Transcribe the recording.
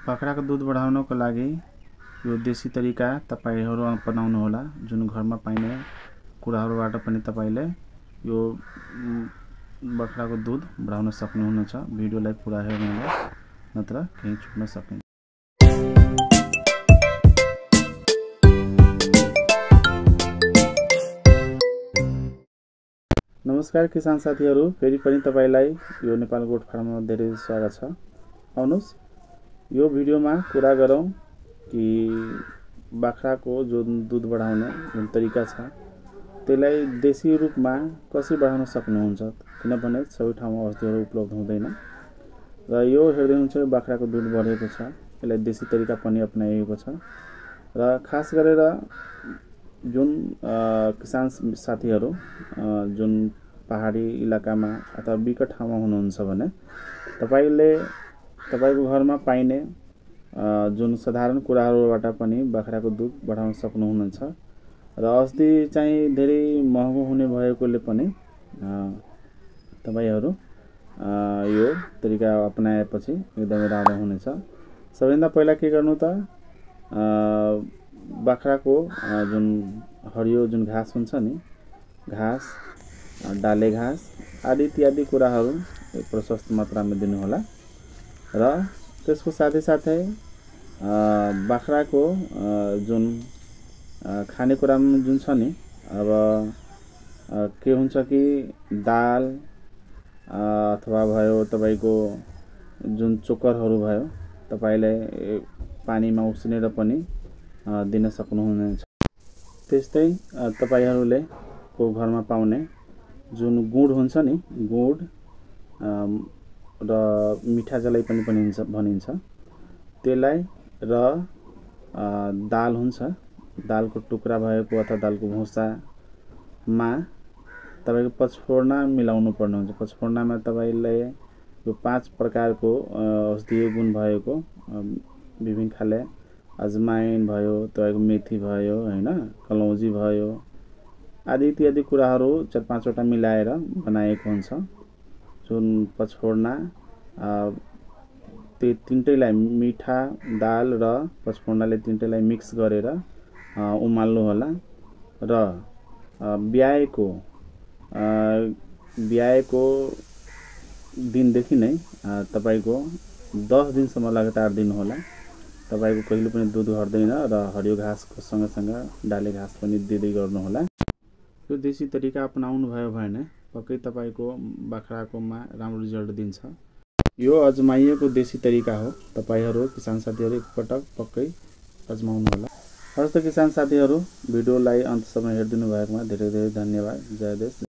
बाख्राको दुध बढाउनको लागि यो देशी तरिका तपाईहरु अपनाउनु होला। जुन घरमा पाइने कुराहरुबाट पनि तपाईले यो बाख्राको दुध बढाउन सक्नुहुनेछ। भिडियोलाई पुरा हेर्नुहोला, नत्र केही छुट्न सक्दैन। नमस्कार किसान साथीहरु, फेरि पनि तपाईलाई यो नेपाल गोट फार्ममा धेरै स्वागत छ। आउनुस् यो भिडियोमा कुरा गरौं कि बाख्राको जुन दुध बढाउने जुन तरिका छ त्यसलाई देशी रूपमा कसरी बढाउन सक्नुहुन्छ, किनभने सबै ठाउँमा औषधिहरु उपलब्ध हुँदैन र यो हेर्दै हुन्छ बाख्राको दुध बढेको छ, यसलाई देशी तरिका पनि अपनाइएको छ र खास गरेर जुन किसान साथीहरु जुन पहाडी इलाकामा अथवा विकट ठाउँमा हुनुहुन्छ भने तपाईको घरमा पाइने जुन साधारण कुराहरुबाट पनि बाख्राको दुध बढाउन सक्नुहुनेछ र औषधि चाहिँ धेरै महँगो हुने भएकोले पनि तपाईहरु यो तरिका अपनाएपछि एकदमै राम्रो हुनेछ। सबैभन्दा पहिला के गर्नु त, बाख्राको जुन हरियो जुन घाँस हुन्छ नि, घाँस, डाले घाँस आदि इत्यादि कुराहरु प्रशस्त मात्रामा दिनु होला र त्यसको साथै साथै बाख्राको जुन खानेकुरामा जुन छ नि, अब के हुन्छ कि दाल अथवा भयो तपाईको जुन चोकरहरु भयो तपाईले पानीमा उसिनेर पनि दिन सक्नुहुनेछ। त्यस्तै तपाईहरुले को घरमा पाउने जुन गुड हुन्छ नि, गुड र मिठा जलाई पनि भनिन्छ, त्यसलाई र दाल हुन्छ, दालको टुक्रा भएको अथवा दालको भुसामा तपाईको पचफोर्ना मिलाउनु पर्ने हुन्छ। पचफोर्नामा तपाईले यो 5 प्रकारको औषधीय गुण भएको विभिन्न खाले अजमाइन भयो, तपाईको मेथी भयो हैन, कलौजी भयो आदि इत्यादि कुराहरु 4-5 वटा मिलाएर बनाएको हुन्छ। जुन पचफोर्ना त्यो तीनटैलाई मिठा, दाल र पचफोर्नाले तीनटैलाई मिक्स गरेर उमाल्नु होला र ब्याएको दिनदेखि नै तपाईको 10 दिनसम्म लगातार दिनु होला। तपाईको कहिले पनि दुध घट्दैन र हरियो घाँसको सँगसँगै डाले घाँस पनि दिँदै गर्नु होला। यो देशी तरिका अपनाउनु भयो भने पक्कै तपाईको बाख्राकोमा राम्रो रिजल्ट दिन्छ। यो अजमाइएको देशी तरिका हो। तपाईहरु किसान साथीहरु एकपटक पक्कै अजमाउनु होला। हस्त किसान साथीहरु, भिडियोलाई अन्तसम्म हेर्दिनु भएकोमा धेरै धेरै धन्यवाद। जय देश।